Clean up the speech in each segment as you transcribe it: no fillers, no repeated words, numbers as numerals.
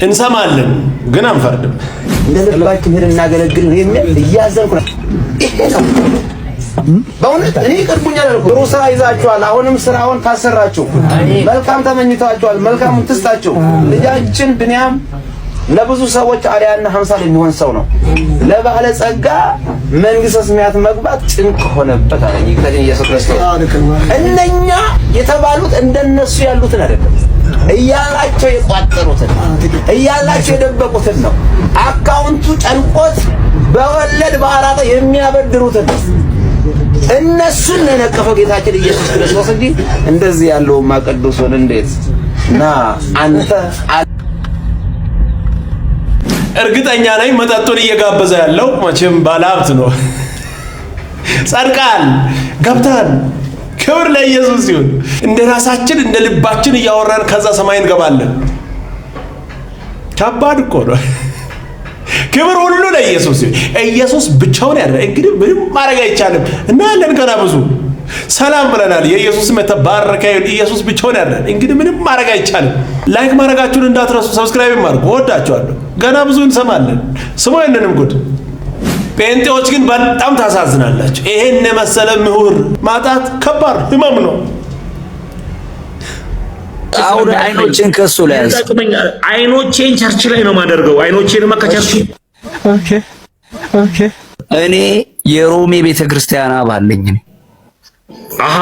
እንሰማለን ግን አንፈርድም። እንደ ልባችን ሄደን እናገለግል ነው የሚል እያዘንኩ ነው። ይሄ ነው በእውነት እኔ ይቀርቡኛል አልኩ። ጥሩ ስራ ይዛችኋል። አሁንም ስራውን ታሰራችሁ። መልካም ተመኝታችኋል። መልካም ትስጣችሁ። ልጃችን ብንያም ለብዙ ሰዎች አርአያና አምሳል የሚሆን ሰው ነው። ለባለ ጸጋ መንግሥተ ሰማያት መግባት ጭንቅ ሆነበት አለ ጌታችን ኢየሱስ ክርስቶስ። እነኛ የተባሉት እንደነሱ ያሉትን አይደለም፣ እያላቸው የቋጠሩትን እያላቸው የደበቁትን ነው። አካውንቱ ጨንቆት በወለድ በአራጣ የሚያበድሩትን ነው። እነሱን ነው የነቀፈው ጌታችን ኢየሱስ ክርስቶስ እንጂ እንደዚህ ያለውማ ቅዱሱን እንዴት ና አንተ እርግጠኛ ነኝ መጠጡን እየጋበዘ ያለው መቼም ባለሀብት ነው። ጸድቃል፣ ገብታል። ክብር ለኢየሱስ ይሁን። እንደ ራሳችን እንደ ልባችን እያወራን ከዛ ሰማይ እንገባለን። ከባድ እኮ ነው። ክብር ሁሉ ለኢየሱስ ይሁን። ኢየሱስ ብቻውን ያድናል። እንግዲህ ምንም ማድረግ አይቻልም። እናያለን ገና ብዙ ሰላም ብለናል። የኢየሱስ ስም የተባረከ ይሁን። ኢየሱስ ብቻውን ያድናል። እንግዲህ ምንም ማድረግ አይቻልም። Like ማድረጋችሁን እንዳትረሱ፣ subscribe አድርጉ። እወዳችኋለሁ። ገና ብዙ እንሰማለን። ስሙ ይህንንም ጉድ። ጴንጤዎች ግን በጣም ታሳዝናላችሁ። ይሄን የመሰለ ምሁር ማጣት ከባድ ህመም ነው። አሁን አይኖችን ከሱ ላይ ያዝ። ይጠቅመኛል። አይኖቼን church ላይ ነው የማደርገው። አይኖቼንማ ከ church እኔ የሮሜ ቤተክርስቲያን አባል ነኝ። አሃ፣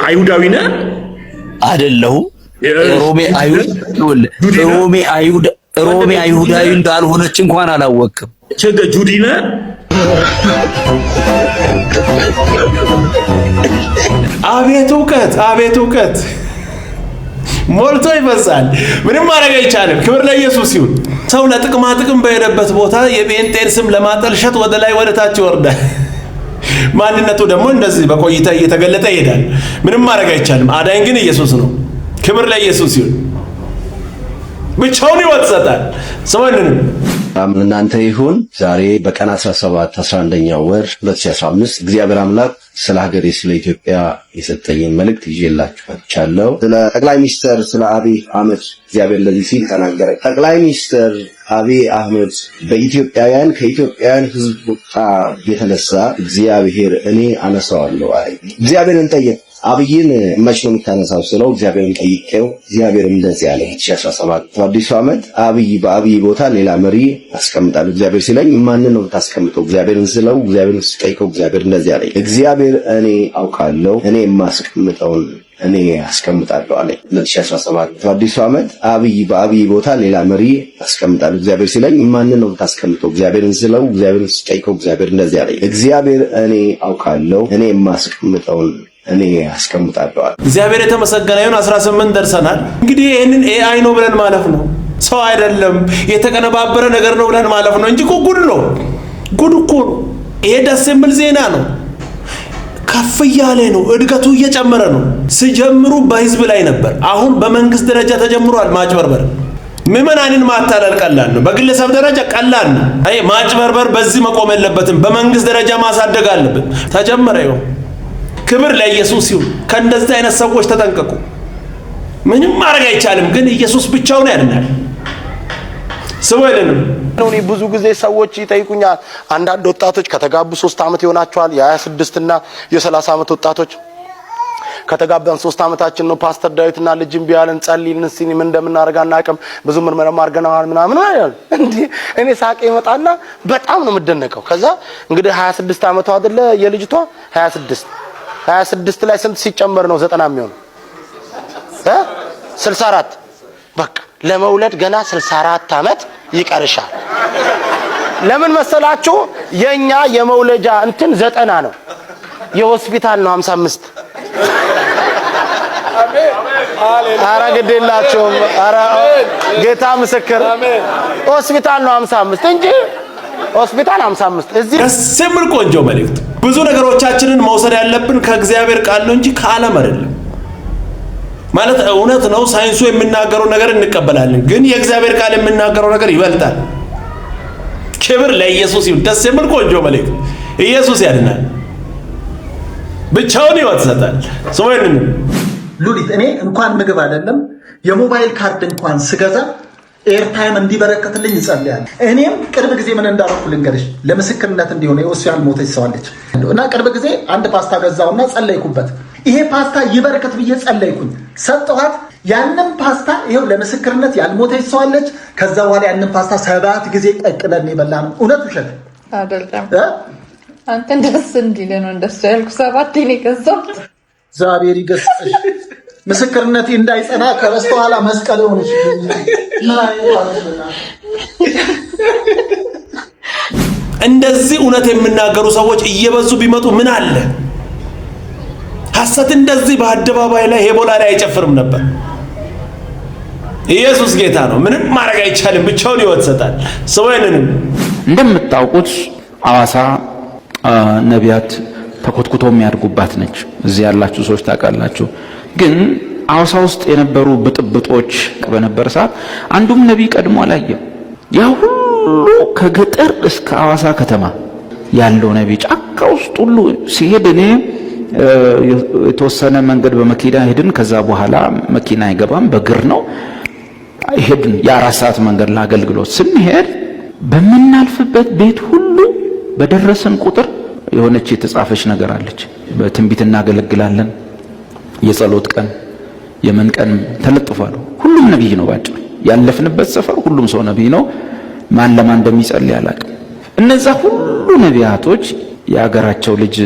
አይሁዳዊ ነህ? አይደለሁም። ሮሜ አይሁድ፣ ሮሜ አይሁድ፣ ሮሜ አይሁዳዊ እንዳልሆነች እንኳን አላወቅም። ቸገ Judy ነህ? አቤት እውቀት፣ አቤት እውቀት ሞልቶ ይፈሳል። ምንም ማድረግ አይቻልም። ክብር ለኢየሱስ ይሁን። ሰው ለጥቅማ ጥቅም በሄደበት ቦታ የጴንጤን ስም ለማጠልሸት ወደ ላይ ወደ ታች ይወርዳል። ማንነቱ ደግሞ እንደዚህ በቆይታ እየተገለጠ ይሄዳል። ምንም ማድረግ አይቻልም። አዳኝ ግን ኢየሱስ ነው። ክብር ለኢየሱስ ይሁን። ብቻውን ሕይወት ይሰጣል። ስሙልንም እናንተ ይሁን። ዛሬ በቀን 17 11ኛው ወር 2015 እግዚአብሔር አምላክ ስለ ሀገሬ ስለ ኢትዮጵያ የሰጠኝን መልእክት ይዤላችሁ መጥቻለሁ። ስለ ጠቅላይ ሚኒስትር ስለ አብይ አህመድ እግዚአብሔር ለዚህ ሲል ተናገረ። ጠቅላይ ሚኒስትር አብይ አህመድ በኢትዮጵያውያን ከኢትዮጵያውያን ሕዝብ ቁጣ የተነሳ እግዚአብሔር እኔ አነሳዋለሁ አለ። እግዚአብሔርን ጠየቅ፣ አብይን መች ነው የምታነሳው ስለው እግዚአብሔርን ጠይቄው እግዚአብሔር እንደዚህ አለ። 2017 አዲሱ ዓመት አብይ በአብይ ቦታ ሌላ መሪ አስቀምጣለሁ እግዚአብሔር ሲለኝ ማንን ነው የምታስቀምጠው? እግዚአብሔርን ስለው እግዚአብሔርን ስጠይቀው እግዚአብሔር እንደዚህ አለ። እግዚአብሔር እኔ አውቃለሁ፣ እኔ የማስቀምጠውን እኔ አስቀምጣለሁ አለ። 2017 አዲሱ ዓመት አብይ በአብይ ቦታ ሌላ መሪ አስቀምጣለሁ እግዚአብሔር ሲለኝ ማንን ነው የምታስቀምጠው? እግዚአብሔርን ስለው እግዚአብሔርን ስጠይቀው እግዚአብሔር እንደዚህ አለ። እግዚአብሔር እኔ አውቃለሁ፣ እኔ የማስቀምጠውን እኔ አስቀምጣለሁ አለ። እግዚአብሔር የተመሰገነ ይሁን። 18 ደርሰናል። እንግዲህ ይህንን AI ነው ብለን ማለፍ ነው። ሰው አይደለም የተቀነባበረ ነገር ነው ብለን ማለፍ ነው እንጂ እኮ ጉድ ነው። ጉድ እኮ ነው። ይሄ ደስ የሚል ዜና ነው። ከፍ እያለ ነው። እድገቱ እየጨመረ ነው። ሲጀምሩ በህዝብ ላይ ነበር። አሁን በመንግስት ደረጃ ተጀምሯል ማጭበርበር። ምዕመናንን ማታለል ቀላል ነው። በግለሰብ ደረጃ ቀላል ነው። አይ ማጭበርበር በዚህ መቆም የለበትም። በመንግስት ደረጃ ማሳደግ አለብን። ተጀመረ። ይኸው ክብር ለኢየሱስ ይሁን። ከእንደዚህ አይነት ሰዎች ተጠንቀቁ። ምንም ማድረግ አይቻልም፣ ግን ኢየሱስ ብቻውን ያድናል። ስሙ አይደለም። እኔ ብዙ ጊዜ ሰዎች ይጠይቁኛል። አንዳንድ ወጣቶች ከተጋቡ 3 ዓመት ይሆናቸዋል። የ26 እና የ30 ዓመት ወጣቶች ከተጋባን 3 ዓመታችን ነው። ፓስተር ዳዊትና ልጅም ቢያለን ጸልይልን እስኪ ምን እንደምናደርግ አናውቅም፣ ብዙ ምርመራ አድርገናል ምናምን አይደል እንዴ። እኔ ሳቄ ይመጣና በጣም ነው የምደነቀው። ከዛ እንግዲህ 26 ዓመቷ አይደለ የልጅቷ 26 ላይ ስንት ሲጨመር ነው 90 የሚሆነው? 64። በቃ ለመውለድ ገና 64 ዓመት ይቀርሻል። ለምን መሰላችሁ? የኛ የመውለጃ እንትን 90 ነው፣ የሆስፒታል ነው 55። አረ ግድ የላችሁም። አረ ጌታ ምስክር፣ ሆስፒታል ነው 55 እንጂ ሆስፒታል 55 እዚህ ደስ የሚል ቆንጆ መልእክት። ብዙ ነገሮቻችንን መውሰድ ያለብን ከእግዚአብሔር ቃል ነው እንጂ ከዓለም አይደለም። ማለት እውነት ነው፣ ሳይንሱ የሚናገረው ነገር እንቀበላለን፣ ግን የእግዚአብሔር ቃል የሚናገረው ነገር ይበልጣል። ክብር ለኢየሱስ ይሁን። ደስ የሚል ቆንጆ መልእክት። ኢየሱስ ያድናል፣ ብቻውን ሕይወት ይሰጣል። ስሙን ሉሊት፣ እኔ እንኳን ምግብ አይደለም የሞባይል ካርድ እንኳን ስገዛ Airtime እንዲበረከትልኝ እጸልያለሁ። እኔም ቅርብ ጊዜ ምን እንዳደረኩ ልንገርሽ፣ ለምስክርነት እንዲሆነ የወሱ ያልሞተች ሰው አለች እና ቅርብ ጊዜ አንድ ፓስታ ገዛውና ጸለይኩበት። ይሄ ፓስታ ይበረከት ብዬ ጸለይኩኝ፣ ሰጠኋት። ያንን ፓስታ ይኸው ለምስክርነት ያልሞተች ሰው አለች። ከዛ በኋላ ያንን ፓስታ 7 ጊዜ ቀቅለን የበላነው። እውነት ውሸት አይደለም? አንተ ደስ እንዲል ነው እንደሱ ያልኩ። 7 ነው የገዛሁት። እግዚአብሔር ይገስጽሽ። ምስክርነቴ እንዳይጸና ከበስተኋላ መስቀል ሆነች። እንደዚህ እውነት የሚናገሩ ሰዎች እየበዙ ቢመጡ ምን አለ? ሐሰት እንደዚህ በአደባባይ ላይ ሄቦላ ላይ አይጨፍርም ነበር። ኢየሱስ ጌታ ነው። ምንም ማድረግ አይቻልም። ብቻውን ሕይወት ይሰጣል። ሰው አይነንም። እንደምታውቁት ሐዋሳ ነቢያት ተኮትኩቶ የሚያድጉባት ነች። እዚህ ያላችሁ ሰዎች ታውቃላችሁ። ግን ሐዋሳ ውስጥ የነበሩ ብጥብጦች በነበረ ሰዓት አንዱም ነቢይ ቀድሞ አላየም። ያ ሁሉ ከገጠር እስከ ሐዋሳ ከተማ ያለው ነቢይ ጫካ ውስጥ ሁሉ ሲሄድ እኔ የተወሰነ መንገድ በመኪና ሄድን። ከዛ በኋላ መኪና አይገባም፣ በእግር ነው ሄድን። የ4 ሰዓት መንገድ ለአገልግሎት ስንሄድ በምናልፍበት ቤት ሁሉ በደረስን ቁጥር የሆነች የተጻፈች ነገር አለች። በትንቢት እናገለግላለን፣ የጸሎት ቀን የምን ቀን ተለጥፏል። ሁሉም ነቢይ ነው። ባጭሩ ያለፍንበት ሰፈር ሁሉም ሰው ነቢይ ነው። ማን ለማን እንደሚጸልይ አላውቅም። እነዛ ሁሉ ነቢያቶች የሀገራቸው ልጅ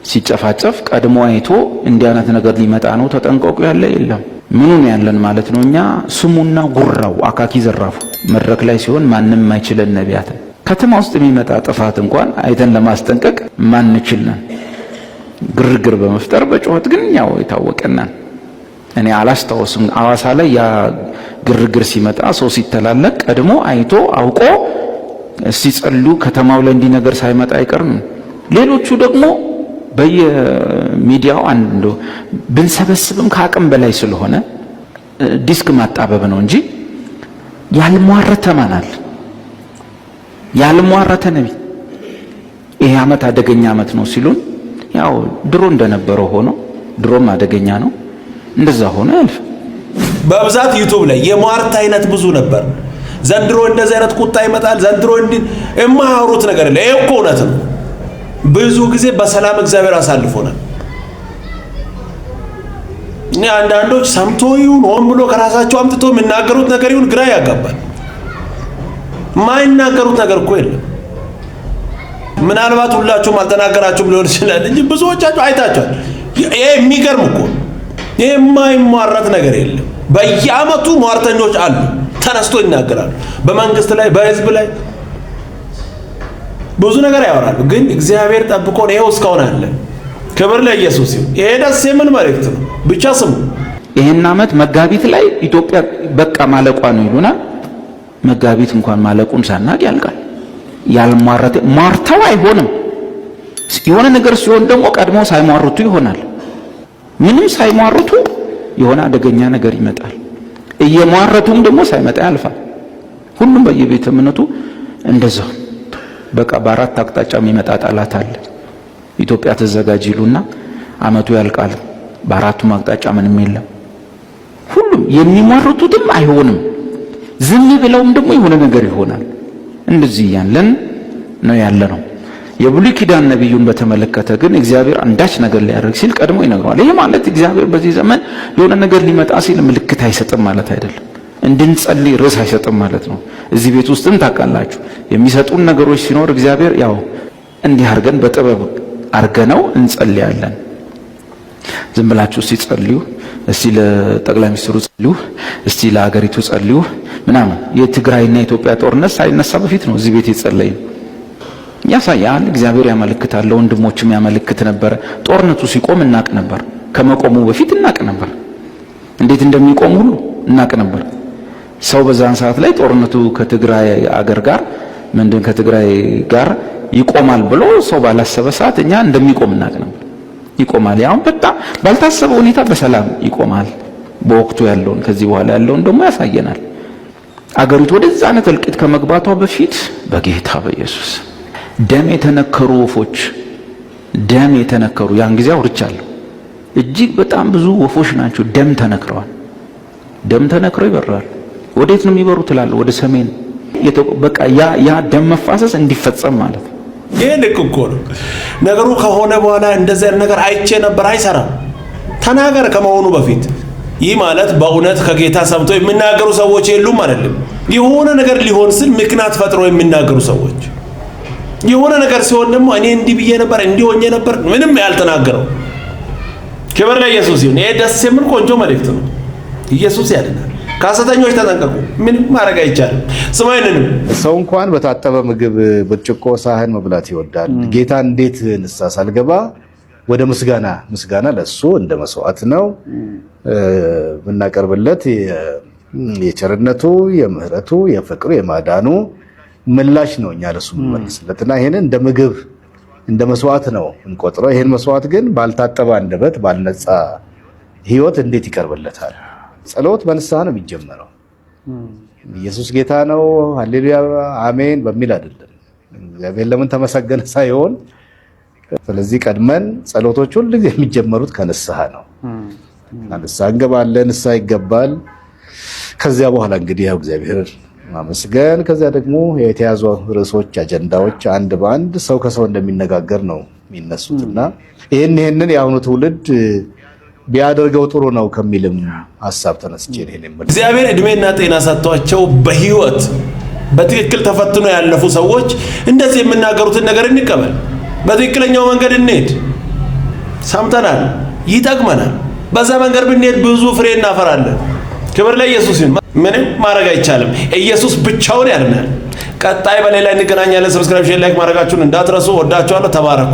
ሲጨፋጨፍ ቀድሞ አይቶ እንዲህ አይነት ነገር ሊመጣ ነው ተጠንቀቁ ያለ የለም። ምኑን ያለን ማለት ነው። እኛ ስሙና ጉራው አካኪ ዘራፉ መድረክ ላይ ሲሆን ማንም የማይችለን ነቢያት ከተማ ውስጥ የሚመጣ ጥፋት እንኳን አይተን ለማስጠንቀቅ ማንችል ነን። ግርግር በመፍጠር በጩኸት ግን ያው የታወቀናን። እኔ አላስታውስም ሐዋሳ ላይ ያ ግርግር ሲመጣ ሰው ሲተላለቅ ቀድሞ አይቶ አውቆ ሲጸሉ ከተማው ላይ እንዲህ ነገር ሳይመጣ አይቀርም። ሌሎቹ ደግሞ በየሚዲያው አንዱ ብንሰበስብም ከአቅም በላይ ስለሆነ ዲስክ ማጣበብ ነው እንጂ ያልሟረተ ማን አለ? ያልሟረተ ነቢይ ይሄ አመት አደገኛ አመት ነው ሲሉን ያው ድሮ እንደነበረው ሆኖ ድሮም አደገኛ ነው እንደዛ ሆኖ ያልፍ። በብዛት ዩቲዩብ ላይ የሟርት አይነት ብዙ ነበር። ዘንድሮ እንደዚህ አይነት ቁጣ ይመጣል፣ ዘንድሮ እንዲህ የማያወሩት ነገር የለ። ይሄ እኮ እውነት ነው። ብዙ ጊዜ በሰላም እግዚአብሔር አሳልፎናል። እኔ አንዳንዶች ሰምቶ ይሁን ሆን ብሎ ከራሳቸው አምጥቶ የሚናገሩት ነገር ይሁን ግራ ያጋባል። የማይናገሩት ነገር እኮ የለም። ምናልባት ሁላችሁም አልተናገራችሁም ሊሆን ይችላል እንጂ ብዙዎቻችሁ አይታችኋል። ይሄ የሚገርም እኮ ይሄ የማይሟረት ነገር የለም። በየአመቱ ሟርተኞች አሉ፣ ተነስቶ ይናገራሉ። በመንግስት ላይ በህዝብ ላይ ብዙ ነገር ያወራሉ። ግን እግዚአብሔር ጠብቆን ይሄው እስካሁን አለ። ክብር ለኢየሱስ ይሁን። ይሄ ደስ የምን መልእክት ነው። ብቻ ስሙ። ይሄን አመት መጋቢት ላይ ኢትዮጵያ በቃ ማለቋ ነው ይሉናል። መጋቢት እንኳን ማለቁን ሳናቅ ያልቃል። ያልሟረተ ሟርተው አይሆንም። የሆነ ነገር ሲሆን ደግሞ ቀድሞ ሳይሟርቱ ይሆናል። ምንም ሳይሟርቱ የሆነ አደገኛ ነገር ይመጣል። እየሟረቱም ደግሞ ሳይመጣ ያልፋል። ሁሉም በየቤተ እምነቱ እንደዛው በቃ በአራት አቅጣጫ የሚመጣ ጠላት አለ። ኢትዮጵያ ተዘጋጅ ይሉና አመቱ ያልቃል። በአራቱም አቅጣጫ ምንም የለም። ሁሉም የሚሟርቱትም አይሆንም። ዝም ብለውም ደግሞ የሆነ ነገር ይሆናል። እንደዚህ ያለን ነው ያለነው። የብሉይ ኪዳን ነቢዩን በተመለከተ ግን እግዚአብሔር አንዳች ነገር ሊያደርግ ሲል ቀድሞ ይነግረዋል። ይሄ ማለት እግዚአብሔር በዚህ ዘመን የሆነ ነገር ሊመጣ ሲል ምልክት አይሰጥም ማለት አይደለም። እንድንጸልይ ርዕስ አይሰጥም ማለት ነው። እዚህ ቤት ውስጥም ታውቃላችሁ የሚሰጡን ነገሮች ሲኖር እግዚአብሔር ያው እንዲህ አድርገን በጥበብ አድርገነው እንጸልያለን። ዝም ብላችሁ እስቲ ጸልዩ፣ እስቲ ለጠቅላይ ሚኒስትሩ ጸልዩ፣ እስቲ ለሀገሪቱ ጸልዩ ምናምን። የትግራይና የኢትዮጵያ ጦርነት ሳይነሳ በፊት ነው እዚህ ቤት የጸለይን። ያሳያል፣ እግዚአብሔር ያመለክታል፣ ለወንድሞችም ያመለክት ነበር። ጦርነቱ ሲቆም እናቅ ነበር። ከመቆሙ በፊት እናቅ ነበር። እንዴት እንደሚቆም ሁሉ እናቅ ነበር። ሰው በዛን ሰዓት ላይ ጦርነቱ ከትግራይ አገር ጋር ምንድን ከትግራይ ጋር ይቆማል ብሎ ሰው ባላሰበ ሰዓት እኛ እንደሚቆም እናቅ ነበር። ይቆማል፣ ያው በጣም ባልታሰበ ሁኔታ በሰላም ይቆማል። በወቅቱ ያለውን ከዚህ በኋላ ያለውን ደግሞ ያሳየናል። አገሪቱ ወደዛ አይነት እልቂት ከመግባቷ በፊት በጌታ በኢየሱስ ደም የተነከሩ ወፎች፣ ደም የተነከሩ ያን ጊዜ አውርቻለሁ። እጅግ በጣም ብዙ ወፎች ናቸው ደም ተነክረዋል። ደም ተነክረው ይበራሉ። ወዴት ነው የሚበሩት እላለሁ? ወደ ሰሜን። በቃ ያ ደም መፋሰስ እንዲፈጸም ማለት ነው። ይሄ ልክ እኮ ነው። ነገሩ ከሆነ በኋላ እንደዚህ አይነት ነገር አይቼ ነበር አይሰራም። ተናገር ከመሆኑ በፊት። ይህ ማለት በእውነት ከጌታ ሰምቶ የሚናገሩ ሰዎች የሉም አይደለም። የሆነ ነገር ሊሆን ስል ምክንያት ፈጥሮ የሚናገሩ ሰዎች፣ የሆነ ነገር ሲሆን ደግሞ እኔ እንዲህ ብዬ ነበር፣ እንዲህ ሆኜ ነበር፣ ምንም ያልተናገረው። ክብር ለኢየሱስ ይሁን። ይሄ ደስ የሚል ቆንጆ መልእክት ነው። ኢየሱስ ያድናል። ከሐሰተኞች ተጠንቀቁ። ምንም ማድረግ አይቻልም። ስማ ይህንንም ሰው እንኳን በታጠበ ምግብ ብርጭቆ ሳህን መብላት ይወዳል። ጌታ እንዴት ንስሐ ሳልገባ ወደ ምስጋና? ምስጋና ለሱ እንደ መስዋዕት ነው የምናቀርብለት፣ የቸርነቱ፣ የምህረቱ፣ የፍቅሩ፣ የማዳኑ ምላሽ ነው እኛ ለሱ የምንመልስለት እና ይሄንን እንደ ምግብ እንደ መስዋዕት ነው እንቆጥረው። ይሄን መስዋዕት ግን ባልታጠበ አንደበት ባልነጻ ህይወት እንዴት ይቀርብለታል? ጸሎት በንስሐ ነው የሚጀመረው። ኢየሱስ ጌታ ነው ሃሌሉያ አሜን በሚል አይደለም። እግዚአብሔር ለምን ተመሰገነ ሳይሆን፣ ስለዚህ ቀድመን ጸሎቶች ሁሉ ጊዜ የሚጀመሩት ከንስሐ ነው። ንስሐ እንገባለን፣ ንስሐ ይገባል። ከዚያ በኋላ እንግዲህ ያው እግዚአብሔር ማመስገን፣ ከዚያ ደግሞ የተያዙ ርዕሶች፣ አጀንዳዎች አንድ በአንድ ሰው ከሰው እንደሚነጋገር ነው የሚነሱትና ይህንን የአሁኑ ትውልድ ቢያደርገው ጥሩ ነው ከሚልም ሀሳብ ተነስቼ ይሄን የምልህ። እግዚአብሔር እድሜና ጤና ሰጥቷቸው በህይወት በትክክል ተፈትኖ ያለፉ ሰዎች እንደዚህ የሚናገሩትን ነገር እንቀበል። በትክክለኛው መንገድ እንሄድ። ሰምተናል፣ ይጠቅመናል። በዛ መንገድ ብንሄድ ብዙ ፍሬ እናፈራለን። ክብር ለኢየሱስ ይሁን። ምንም ማድረግ አይቻልም። ኢየሱስ ብቻውን ያድናል። ቀጣይ በሌላ እንገናኛለን። Subscribe፣ share፣ like ማድረጋችሁን እንዳትረሱ። ወዳችኋለሁ። ተባረኩ።